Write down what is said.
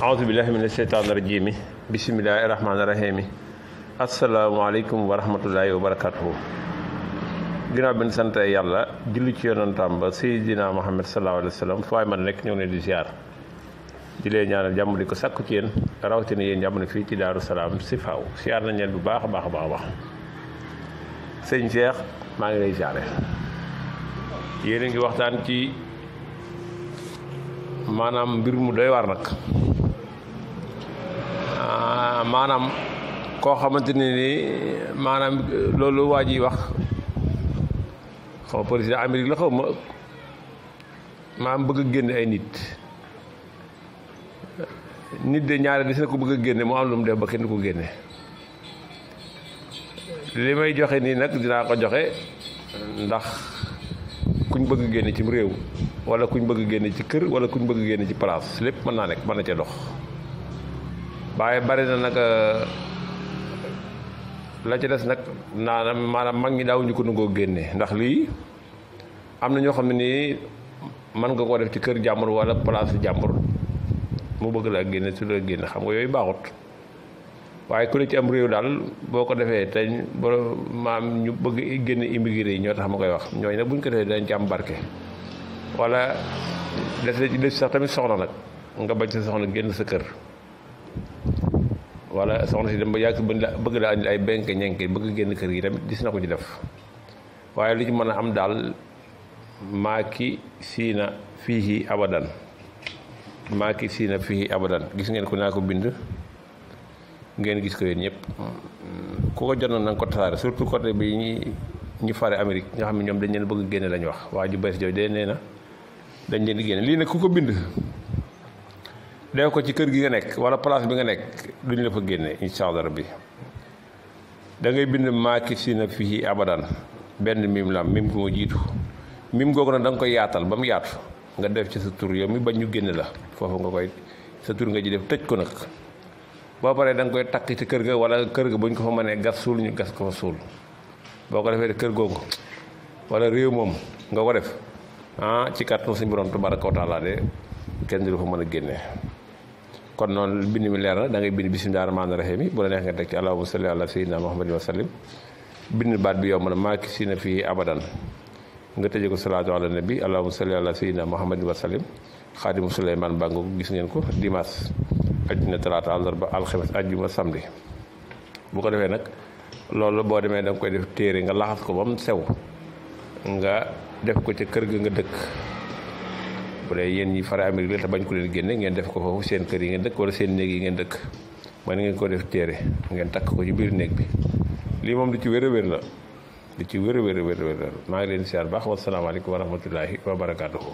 aoudu billahi mina sheytaani rajimi bisimilahi rahmaani rahimi asalaamaaleykum wa rahmatullahi wa barakatuhu. ginnaaw bi ñu sant yàlla julli ci yonantam ba Seydina Muhammad sallallahu alayhi wa sallam fu waay man nekk ñëw ne di ziar di leen ñaanal jàmm di ko sakku ci yéen rawatina yéen jàmm ne fii ci Daaru Salaam si faaw ziar nañ leen bu baax a baax a baax a baax. sëñ Cheikh maa ngi lay ziare yéen a ngi waxtaan ci maanaam mbir mu doy war nag maanaam koo xamante ne ni maanaam loolu waa ji wax xaw président Amérique la xaw ma maanaam bëgg a génne ay nit de ñaare des na ko bëgg a génne mu am lu mu def ba kenn du ko génne. li may joxe nii nag dinaa ko joxe ndax kuñ bëgg génne ci réew wala kuñ bëgg génne ci kër wala kuñ bëgg génne ci place lépp mën naa nekk mën na cee dox. waaye bari na nag la ca des nag maanaam mag ñi daawuñu ko nangoo génne ndax lii am na ñoo xam ne nii mën nga koo def ci kër jàmbur wala place jàmbur mu bëgg laa génne su la génne xam nga yooyu baaxut. waaye ku ne ci am réew daal boo ko defee te maam ñu bëgg génn immigré yi ñoo tax ma koy wax ñooñu nag bu ñu ko defee dañ ci am barke. wala def sax tamit soxna nag nga bañ sa soxna génn sa kër wala soxna si dem ba yàgg bëgg la andil ay benk ñenke bëgg génn kër gi tamit gis na ko ci def. waaye li ci mën a am daal maaki siina fiihi abadan maaki siina fiihi abadan gis ngeen ko naa ko bind. ngeen gis ko yéen ñëpp ku ko jotoon na nga ko tasaare surtout côté bi ñi fare Amérique nga xam ne ñoom dañ leen bëgg génne lañ wax waa ju bees jooju de nee na dañ leen di génne lii nag ku ko bind def ko ci kër gi nga nekk wala place bi nga nekk duñ la fa génne incha allah rabbi da ngay bind maaki si na fii abadan benn mim lam mim ko moo jiitu mim googu nag da nga koy yaatal ba mu yaatu nga def ci sa tur yow mi bañ ñu génne la foofu nga koy sa tur nga ji def tëj ko nag. boo paree da nga koy takk ci kër ga wala kër ga bu ñu ko fa mënee gas suul ñu gas ko fa suul boo ko defee kër googu wala réew moom nga ko def ci kàttan suñu borom tabaraka wa taala de kenn du fa mën a génne. kon noonu bind mi leer na da ngay bind bismillaahi rahmaani rahiim bu la neex nga teg ci allahumma salli ala sayyidina muhammadin wa sallim bind baat bi yomb na maaki si na fii abadan nga tëjee ko salaatu ala nabi allahumma salli ala sayyidina muhammadin wa sallim xaadimu suleymaan bàngo gis ngeen ko dimanche. ajjuma talaata àllarba alxames ajjuma samedi bu ko defee nag loolu boo demee da nga koy def téere nga laxas ko ba mu sew nga def ko ca kër ga nga dëkk bu dee yéen ñi fare Amérique la te bañ ko leen génne ngeen def ko foofu seen kër yi ngeen dëkk wala seen néeg yi ngeen dëkk mooy ngeen ko def téere ngeen takk ko ci biir néeg bi lii moom du ci wér a wér la du ci wér a wér maa ngi leen siyaar baax wasalaamaaleykum wa rahmatullahi wa barakaatuhu.